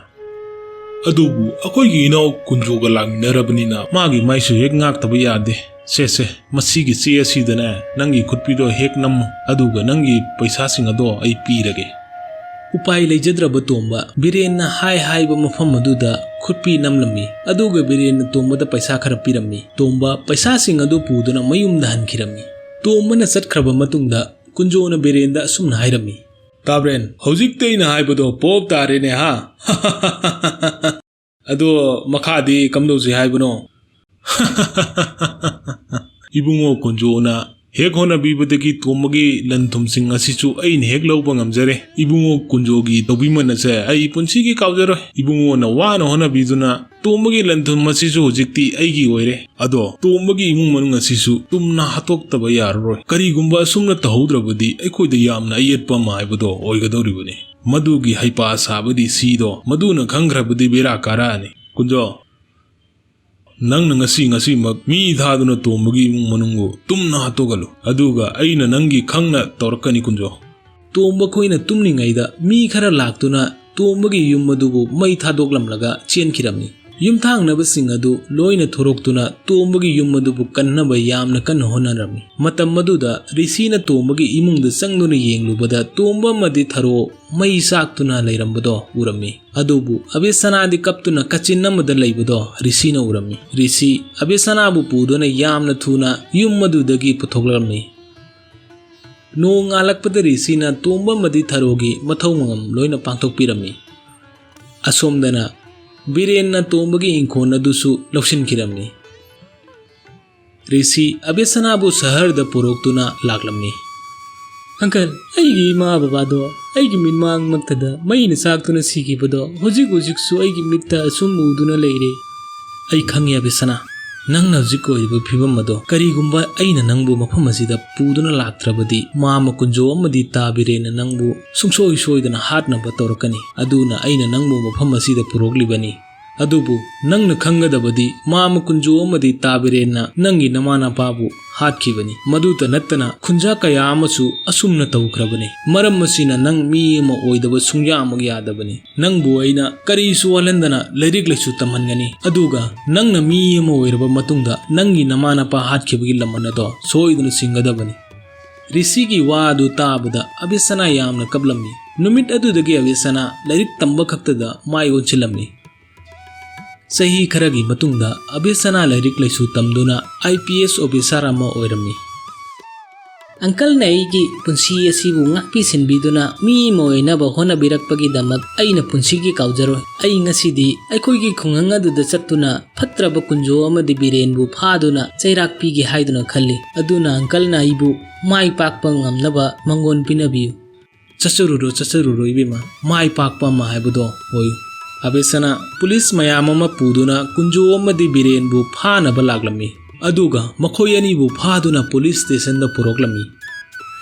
ꯑꯗꯨꯕꯨ ꯑꯩꯈꯣꯏꯒꯤ ꯏꯅꯥꯎ ꯀꯨꯟꯖꯣꯒ ꯂꯥꯛꯃꯤꯟꯅꯔꯕꯅꯤꯅ ꯃꯥꯒꯤ ꯃꯥꯏꯁꯨ ꯍꯦꯛ ꯉꯥꯛꯇꯕ ꯌꯥꯗꯦ꯫ ꯁꯦ, ꯁꯦ, ꯃꯁꯤꯒꯤ ꯆꯦ ꯑꯁꯤꯗꯅꯦ ꯅꯪꯒꯤ ꯈꯨꯠꯄꯤꯗꯣ ꯍꯦꯛ ꯅꯝꯃꯨ, ꯑꯗꯨꯒ ꯅꯪꯒꯤ ꯄꯩꯁꯥꯁꯤꯡ ꯑꯗꯣ ꯑꯩ ꯄꯤꯔꯒꯦ꯫" ꯎꯄꯥꯏ ꯂꯩꯖꯗ꯭ꯔꯕ ꯇꯣꯝꯕ ꯕꯤꯔꯦꯟꯅ ꯍꯥꯏ ꯍꯥꯏꯕ ꯃꯐꯝ ꯑꯗꯨꯗ ꯈꯨꯠꯄꯤ ꯅꯝꯂꯝꯃꯤ꯫ ꯑꯗꯨꯒ ꯕꯤꯔꯦꯟꯅ ꯇꯣꯝꯕꯗ ꯄꯩꯁꯥ ꯈꯔ ꯄꯤꯔꯝꯃꯤ꯫ ꯇꯣꯝꯕ ꯄꯩꯁꯥꯁꯤꯡ ꯑꯗꯨ ꯄꯨꯗꯨꯅ ꯃꯌꯨꯝꯗ ꯍꯟꯈꯤꯔꯝꯃꯤ꯫ ꯇꯣꯝꯕꯅ ꯆꯠꯈ꯭ꯔꯕ ꯃꯇꯨꯡꯗ ꯀꯨꯟꯖꯣꯅ ꯕꯤꯔꯦꯟꯗ ꯑꯁꯨꯝꯅ ꯍꯥꯏꯔꯝꯃꯤ, "ꯇꯥꯕ꯭ꯔꯦꯟ, ꯍꯧꯖꯤꯛꯇꯤ ꯑꯩꯅ ꯍꯥꯏꯕꯗꯣ ꯄꯣꯞ ꯇꯥꯔꯦꯅꯦ ꯍꯥ?" "ꯑꯗꯣ ꯃꯈꯥꯗꯤ ꯀꯝꯗꯧꯁꯤ ꯍꯥꯏꯕꯅꯣ?" "ꯏꯕꯨꯡꯉꯣ ꯀꯨꯟꯖꯣꯅ ꯍꯦꯛ ꯍꯣꯠꯅꯕꯤꯕꯗꯒꯤ ꯇꯣꯝꯕꯒꯤ ꯂꯟ ꯊꯨꯝꯁꯤꯡ ꯑꯁꯤꯁꯨ ꯑꯩꯅ ꯍꯦꯛ ꯂꯧꯕ ꯉꯝꯖꯔꯦ꯫ ꯏꯕꯨꯡꯉꯣ ꯀꯨꯟꯖꯣꯒꯤ ꯇꯧꯕꯤꯃꯜ ꯑꯁꯦ ꯑꯩ ꯄꯨꯟꯁꯤꯒꯤ ꯀꯥꯎꯖꯔꯣꯏ꯫ ꯏꯕꯨꯡꯉꯣꯅ ꯋꯥꯅ ꯍꯣꯠꯅꯕꯤꯗꯨꯅ ꯇꯣꯝꯕꯒꯤ ꯂꯟ ꯊꯨꯝ ꯑꯁꯤꯁꯨ ꯍꯧꯖꯤꯛꯇꯤ ꯑꯩꯒꯤ ꯑꯣꯏꯔꯦ꯫ ꯑꯗꯣ ꯇꯣꯝꯕꯒꯤ ꯏꯃꯨꯡ ꯃꯅꯨꯡ ꯑꯁꯤꯁꯨ ꯇꯨꯝꯅ ꯍꯥꯠꯇꯣꯛꯇꯕ ꯌꯥꯔꯔꯣꯏ꯫ ꯀꯔꯤꯒꯨꯝꯕ ꯑꯁꯨꯝꯅ ꯇꯧꯍꯧꯗ꯭ꯔꯕꯗꯤ ꯑꯩꯈꯣꯏꯗ ꯌꯥꯝꯅ ꯑꯌꯦꯠꯄ ꯑꯃ ꯍꯥꯏꯕꯗꯣ ꯑꯣꯏꯒꯗꯧꯔꯤꯕꯅꯤ꯫ ꯃꯗꯨꯒꯤ ꯍꯩꯄꯥ ꯁꯥꯕꯗꯤ ꯁꯤꯗꯣ ꯃꯗꯨꯅ ꯈꯪꯈ꯭ꯔꯕꯗꯤ ꯕꯦꯔꯥ ꯀꯥꯔꯛꯑꯅꯤ꯫ ꯀꯨꯟꯖꯣ, "ꯅꯪꯅ ꯉꯁꯤ, ꯉꯁꯤꯃꯛ ꯃꯤ ꯊꯥꯗꯨꯅ ꯇꯣꯝꯕꯒꯤ ꯏꯃꯨꯡ ꯃꯅꯨꯡꯕꯨ ꯇꯨꯝꯅ ꯍꯥꯠꯇꯣꯛꯍꯜꯂꯨ, ꯑꯗꯨꯒ ꯑꯩꯅ ꯅꯪꯒꯤ ꯈꯪꯅ ꯇꯧꯔꯛꯀꯅꯤ, ꯀꯨꯟꯖꯣ"꯫ ꯇꯣꯝꯕ ꯈꯣꯏꯅ ꯇꯨꯝꯂꯤꯉꯩꯗ ꯃꯤ ꯈꯔ ꯂꯥꯛꯇꯨꯅ ꯇꯣꯝꯕꯒꯤ ꯌꯨꯝ ꯑꯗꯨꯕꯨ ꯃꯩ ꯊꯥꯗꯣꯛꯂꯝꯂꯒ ꯆꯦꯟꯈꯤꯔꯝꯃꯤ꯫ ꯌꯨꯝꯊꯪꯅꯕꯁꯤꯡ ꯑꯗꯨ ꯂꯣꯏꯅ ꯊꯣꯔꯛꯇꯨꯅ ꯇꯣꯝꯕꯒꯤ ꯌꯨꯝ ꯑꯗꯨꯕꯨ ꯀꯟꯅꯕ ꯌꯥꯝꯅ ꯀꯟꯅ ꯍꯣꯠꯅꯔꯝꯃꯤ꯫ ꯃꯇꯝ ꯑꯗꯨꯗ ꯔꯤꯁꯤꯅ ꯇꯣꯝꯕꯒꯤ ꯏꯃꯨꯡꯗ ꯆꯪꯗꯨꯅ ꯌꯦꯡꯂꯨꯕꯗ ꯇꯣꯝꯕ ꯑꯃꯗꯤ ꯊꯔꯣ ꯃꯩ ꯆꯥꯛꯇꯨꯅ ꯂꯩꯔꯝꯕꯗꯣ ꯎꯔꯝꯃꯤ꯫ ꯑꯗꯨꯕꯨ ꯑꯕꯦꯁꯅꯥꯗꯤ ꯀꯞꯇꯨꯅ ꯀꯥꯆꯤꯟ ꯑꯃꯗ ꯂꯩꯕꯗꯣ ꯔꯤꯁꯤꯅ ꯎꯔꯝꯃꯤ꯫ ꯔꯤꯁꯤ ꯑꯕꯦꯁꯅꯥꯕꯨ ꯄꯨꯗꯨꯅ ꯌꯥꯝꯅ ꯊꯨꯅ ꯌꯨꯝ ꯑꯗꯨꯗꯒꯤ ꯄꯨꯊꯣꯛꯂꯝꯃꯤ꯫ ꯅꯣꯡ ꯉꯥꯜꯂꯛꯄꯗ ꯔꯤꯁꯤꯅ ꯇꯣꯝꯕ ꯑꯃꯗꯤ ꯊꯔꯣꯒꯤ ꯃꯊꯧ ꯃꯉꯝ ꯂꯣꯏꯅ ꯄꯥꯡꯊꯣꯛꯄꯤꯔꯝꯃꯤ꯫ ꯑꯁꯣꯝꯗꯅ ꯕꯤꯔꯦꯟꯅ ꯇꯣꯝꯕꯒꯤ ꯏꯪꯈꯣꯜ ꯑꯗꯨꯁꯨ ꯂꯧꯁꯤꯟꯈꯤꯔꯝꯃꯤ꯫ ꯔꯤꯁꯤ ꯑꯕꯦꯁꯅꯥꯕꯨ ꯁꯍꯔꯗ ꯄꯨꯔꯛꯇꯨꯅ ꯂꯥꯛꯂꯝꯃꯤ꯫ "ꯑꯪꯀꯜ, ꯑꯩꯒꯤ ꯏꯃꯥ ꯕꯕꯥꯗꯣ ꯑꯩꯒꯤ ꯃꯤꯠꯃꯥꯡꯃꯛꯇꯗ ꯃꯩꯅ ꯆꯥꯛꯇꯨꯅ ꯁꯤꯈꯤꯕꯗꯣ ꯍꯧꯖꯤꯛ ꯍꯧꯖꯤꯛꯁꯨ ꯑꯩꯒꯤ ꯃꯤꯠꯇ ꯑꯁꯨꯝ ꯎꯗꯨꯅ ꯂꯩꯔꯦ꯫" "ꯑꯩ ꯈꯪꯉꯤ ꯑꯕꯦꯁꯅꯥ, ꯅꯪꯅ ꯍꯧꯖꯤꯛ ꯑꯣꯏꯔꯤꯕ ꯐꯤꯕꯝ ꯑꯗꯣ꯫ ꯀꯔꯤꯒꯨꯝꯕ ꯑꯩꯅ ꯅꯪꯕꯨ ꯃꯐꯝ ꯑꯁꯤꯗ ꯄꯨꯗꯨꯅ ꯂꯥꯛꯇ꯭ꯔꯕꯗꯤ ꯃꯥꯃ ꯀꯨꯟꯖꯣ ꯑꯃꯗꯤ ꯇꯥ ꯕꯤꯔꯦꯟꯅ ꯅꯪꯕꯨ ꯁꯨꯡꯁꯣꯏ ꯁꯣꯏꯗꯅ ꯍꯥꯠꯅꯕ ꯇꯧꯔꯛꯀꯅꯤ꯫ ꯑꯗꯨꯅ ꯑꯩꯅ ꯅꯪꯕꯨ ꯃꯐꯝ ꯑꯁꯤꯗ ꯄꯨꯔꯛꯂꯤꯕꯅꯤ꯫ ꯑꯗꯨꯕꯨ ꯅꯪꯅ ꯈꯪꯒꯗꯕꯗꯤ ꯃꯥꯃ ꯀꯨꯟꯖꯣ ꯑꯃꯗꯤ ꯇꯥ ꯕꯤꯔꯦꯟꯅ ꯅꯪꯒꯤ ꯅꯃꯥ ꯅꯄꯥꯕꯨ ꯍꯥꯠꯈꯤꯕꯅꯤ꯫ ꯃꯗꯨꯇ ꯅꯠꯇꯅ ꯈꯨꯟꯖꯥ ꯀꯌꯥ ꯑꯃꯁꯨ ꯑꯁꯨꯝꯅ ꯇꯧꯈ꯭ꯔꯕꯅꯤ꯫ ꯃꯔꯝ ꯑꯁꯤꯅ ꯅꯪ ꯃꯤ ꯑꯃ ꯑꯣꯏꯗꯕ ꯁꯨꯡꯌꯥꯃꯛ ꯌꯥꯗꯕꯅꯤ꯫ ꯅꯪꯕꯨ ꯑꯩꯅ ꯀꯔꯤꯁꯨ ꯋꯥꯍꯟꯗꯅ ꯂꯥꯏꯔꯤꯛ ꯂꯥꯏꯁꯨ ꯇꯝꯍꯟꯒꯅꯤ꯫ ꯑꯗꯨꯒ ꯅꯪꯅ ꯃꯤ ꯑꯃ ꯑꯣꯏꯔꯕ ꯃꯇꯨꯡꯗ ꯅꯪꯒꯤ ꯅꯃꯥ ꯅꯄꯥ ꯍꯥꯠꯈꯤꯕꯒꯤ ꯂꯃꯟ ꯑꯗꯣ ꯁꯣꯏꯗꯅ ꯁꯤꯡꯒꯗꯕꯅꯤ꯫" ꯔꯤꯁꯤꯒꯤ ꯋꯥ ꯑꯗꯨ ꯇꯥꯕꯗ ꯑꯕꯦꯁꯅꯥ ꯌꯥꯝꯅ ꯀꯞꯂꯝꯃꯤ꯫ ꯅꯨꯃꯤꯠ ꯑꯗꯨꯗꯒꯤ ꯑꯕꯦꯁꯅꯥ ꯂꯥꯏꯔꯤꯛ ꯇꯝꯕ ꯈꯛꯇꯗ ꯃꯥꯏ ꯑꯣꯟꯁꯤꯜꯂꯝꯃꯤ꯫ ꯆꯍꯤ ꯈꯔꯒꯤ ꯃꯇꯨꯡꯗ ꯑꯕꯦꯁꯅꯥ ꯂꯥꯏꯔꯤꯛ ꯂꯥꯏꯁꯨ ꯇꯝꯗꯨꯅ ꯑꯥꯏ ꯄꯤ ꯑꯦꯁ ꯑꯣꯐꯤꯁꯥꯔ ꯑꯃ ꯑꯣꯏꯔꯝꯃꯤ꯫ "ꯑꯪꯀꯜꯅ ꯑꯩꯒꯤ ꯄꯨꯟꯁꯤ ꯑꯁꯤꯕꯨ ꯉꯥꯛꯄꯤ ꯁꯦꯟꯕꯤꯗꯨꯅ ꯃꯤ ꯑꯃ ꯑꯣꯏꯅꯕ ꯍꯣꯠꯅꯕꯤꯔꯛꯄꯒꯤꯗꯃꯛ ꯑꯩꯅ ꯄꯨꯟꯁꯤꯒꯤ ꯀꯥꯎꯖꯔꯣꯏ꯫ ꯑꯩ ꯉꯁꯤꯗꯤ ꯑꯩꯈꯣꯏꯒꯤ ꯈꯨꯡꯒꯪ ꯑꯗꯨꯗ ꯆꯠꯇꯨꯅ ꯐꯠꯇ꯭ꯔꯕ ꯀꯨꯟꯖꯣ ꯑꯃꯗꯤ ꯕꯤꯔꯦꯟꯕꯨ ꯐꯥꯗꯨꯅ ꯆꯩꯔꯥꯛ ꯄꯤꯒꯦ ꯍꯥꯏꯗꯨꯅ ꯈꯜꯂꯤ꯫ ꯑꯗꯨꯅ ꯑꯪꯀꯜꯅ ꯑꯩꯕꯨ ꯃꯥꯏ ꯄꯥꯛꯄ ꯉꯝꯅꯕ ꯃꯪꯒꯣꯟ ꯄꯤꯅꯕꯤꯌꯨ꯫" "ꯆꯠꯆꯔꯨꯔꯣ, ꯆꯠꯆꯔꯨꯔꯣ ꯏꯕꯦꯝꯃ, ꯃꯥꯏ ꯄꯥꯛꯄ ꯑꯃ ꯍꯥꯏꯕꯗꯣ ꯑꯣꯏꯌꯨ꯫" ꯑꯕꯦꯁꯅꯥ ꯄꯨꯂꯤꯁ ꯃꯌꯥꯝ ꯑꯃ ꯄꯨꯗꯨꯅ ꯀꯨꯟꯖꯣ ꯑꯃꯗꯤ ꯕꯤꯔꯦꯟꯕꯨ ꯐꯥꯅꯕ ꯂꯥꯛꯂꯝꯃꯤ꯫ ꯑꯗꯨꯒ ꯃꯈꯣꯏ ꯑꯅꯤꯕꯨ ꯐꯥꯗꯨꯅ ꯄꯨꯂꯤꯁ ꯁ꯭ꯇꯦꯁꯟꯗ ꯄꯨꯔꯛꯂꯝꯃꯤ꯫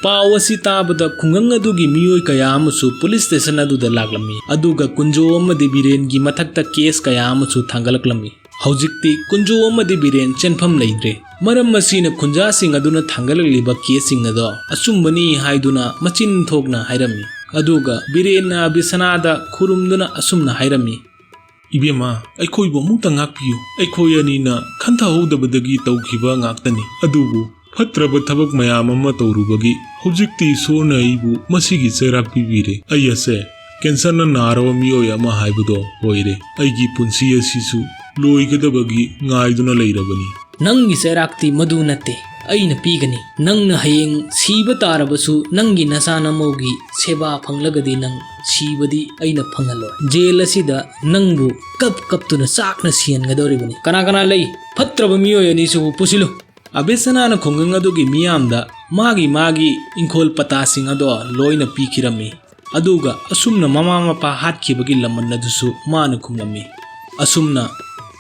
ꯄꯥꯎ ꯑꯁꯤ ꯇꯥꯕꯗ ꯈꯨꯡꯒꯪ ꯑꯗꯨꯒꯤ ꯃꯤꯑꯣꯏ ꯀꯌꯥ ꯑꯃꯁꯨ ꯄꯨꯂꯤꯁ ꯁ꯭ꯇꯦꯁꯟ ꯑꯗꯨꯗ ꯂꯥꯛꯂꯝꯃꯤ꯫ ꯑꯗꯨꯒ ꯀꯨꯟꯖꯣ ꯑꯃꯗꯤ ꯕꯤꯔꯦꯟꯒꯤ ꯃꯊꯛꯇ ꯀꯦꯁ ꯀꯌꯥ ꯑꯃꯁꯨ ꯊꯥꯡꯒꯠꯂꯛꯂꯝꯃꯤ꯫ ꯍꯧꯖꯤꯛꯇꯤ ꯀꯨꯟꯖꯣ ꯑꯃꯗꯤ ꯕꯤꯔꯦꯟ ꯆꯦꯟꯐꯝ ꯂꯩꯇ꯭ꯔꯦ꯫ ꯃꯔꯝ ꯑꯁꯤꯅ ꯈꯨꯟꯖꯥꯁꯤꯡ ꯑꯗꯨꯅ ꯊꯥꯡꯒꯠꯂꯛꯂꯤꯕ ꯀꯦꯁꯁꯤꯡ ꯑꯗꯣ ꯑꯆꯨꯝꯕꯅꯤ ꯍꯥꯏꯗꯨꯅ ꯃꯆꯤꯟ ꯊꯣꯛꯅ ꯍꯥꯏꯔꯝꯃꯤ꯫ ꯑꯗꯨꯒ ꯕꯤꯔꯦꯟꯅ ꯑꯕꯤꯁꯅꯥꯗ ꯈꯨꯔꯨꯝꯗꯨꯅ ꯑꯁꯨꯝꯅ ꯍꯥꯏꯔꯝꯃꯤ, "ꯏꯕꯦꯝꯃ, ꯑꯩꯈꯣꯏꯕꯨ ꯑꯃꯨꯛꯇ ꯉꯥꯛꯄꯤꯌꯨ꯫ ꯑꯩꯈꯣꯏ ꯑꯅꯤꯅ ꯈꯟꯊꯍꯧꯗꯕꯗꯒꯤ ꯇꯧꯈꯤꯕ ꯉꯥꯛꯇꯅꯤ꯫ ꯑꯗꯨꯕꯨ ꯐꯠꯇ꯭ꯔꯕ ꯊꯕꯛ ꯃꯌꯥꯝ ꯑꯃ ꯇꯧꯔꯨꯕꯒꯤ ꯍꯧꯖꯤꯛꯇꯤ ꯏꯁꯣꯔꯅ ꯑꯩꯕꯨ ꯃꯁꯤꯒꯤ ꯆꯩꯔꯥꯛ ꯄꯤꯕꯤꯔꯦ꯫ ꯑꯩ ꯑꯁꯦ ꯀꯦꯟꯁꯔꯅ ꯅꯥꯔꯕ ꯃꯤꯑꯣꯏ ꯑꯃ ꯍꯥꯏꯕꯗꯣ ꯑꯣꯏꯔꯦ꯫ ꯑꯩꯒꯤ ꯄꯨꯟꯁꯤ ꯑꯁꯤꯁꯨ ꯂꯣꯏꯒꯗꯕꯒꯤ ꯉꯥꯏꯗꯨꯅ ꯂꯩꯔꯕꯅꯤ꯫" "ꯅꯪꯒꯤ ꯆꯩꯔꯥꯛꯇꯤ ꯃꯗꯨ ꯅꯠꯇꯦ, ꯑꯩꯅ ꯄꯤꯒꯅꯤ꯫ ꯅꯪꯅ ꯍꯌꯦꯡ ꯁꯤꯕ ꯇꯥꯔꯕꯁꯨ ꯅꯪꯒꯤ ꯅꯆꯥ ꯅꯃꯧꯒꯤ ꯁꯦꯕꯥ ꯐꯪꯂꯒꯗꯤ ꯅꯪ ꯁꯤꯕꯗꯤ ꯑꯩꯅ ꯐꯪꯍꯜꯂꯣꯏ꯫ ꯖꯦꯜ ꯑꯁꯤꯗ ꯅꯪꯕꯨ ꯀꯞ ꯀꯞꯇꯨꯅ ꯆꯥꯛꯅ ꯁꯤꯍꯟꯒꯗꯧꯔꯤꯕꯅꯤ꯫ ꯀꯅꯥ ꯀꯅꯥ ꯂꯩ? ꯐꯠꯇ꯭ꯔꯕ ꯃꯤꯑꯣꯏ ꯑꯅꯤꯁꯤꯕꯨ ꯄꯨꯁꯤꯜꯂꯨ꯫" ꯑꯕꯦꯁꯅꯥꯅ ꯈꯨꯡꯒꯪ ꯑꯗꯨꯒꯤ ꯃꯤꯌꯥꯝꯗ ꯃꯥꯒꯤ ꯃꯥꯒꯤ ꯏꯪꯈꯣꯜ ꯄꯇꯥꯁꯤꯡ ꯑꯗꯣ ꯂꯣꯏꯅ ꯄꯤꯈꯤꯔꯝꯃꯤ꯫ ꯑꯗꯨꯒ ꯑꯁꯨꯝꯅ ꯃꯃꯥ ꯃꯄꯥ ꯍꯥꯠꯈꯤꯕꯒꯤ ꯂꯃꯟ ꯑꯗꯨꯁꯨ ꯃꯥꯅ ꯈꯨꯝꯂꯝꯃꯤ꯫ ꯑꯁꯨꯝꯅ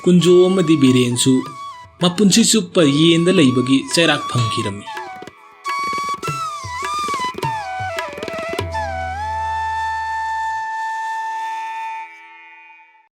ꯀꯨꯟꯖꯣ ꯑꯃꯗꯤ ꯕꯤꯔꯦꯟꯁꯨ ꯃꯄꯨꯟꯁꯤ ꯆꯨꯞꯄ ꯌꯦꯟꯗ ꯂꯩꯕꯒꯤ ꯆꯩꯔꯥꯛ ꯐꯪꯈꯤꯔꯝꯃꯤ꯫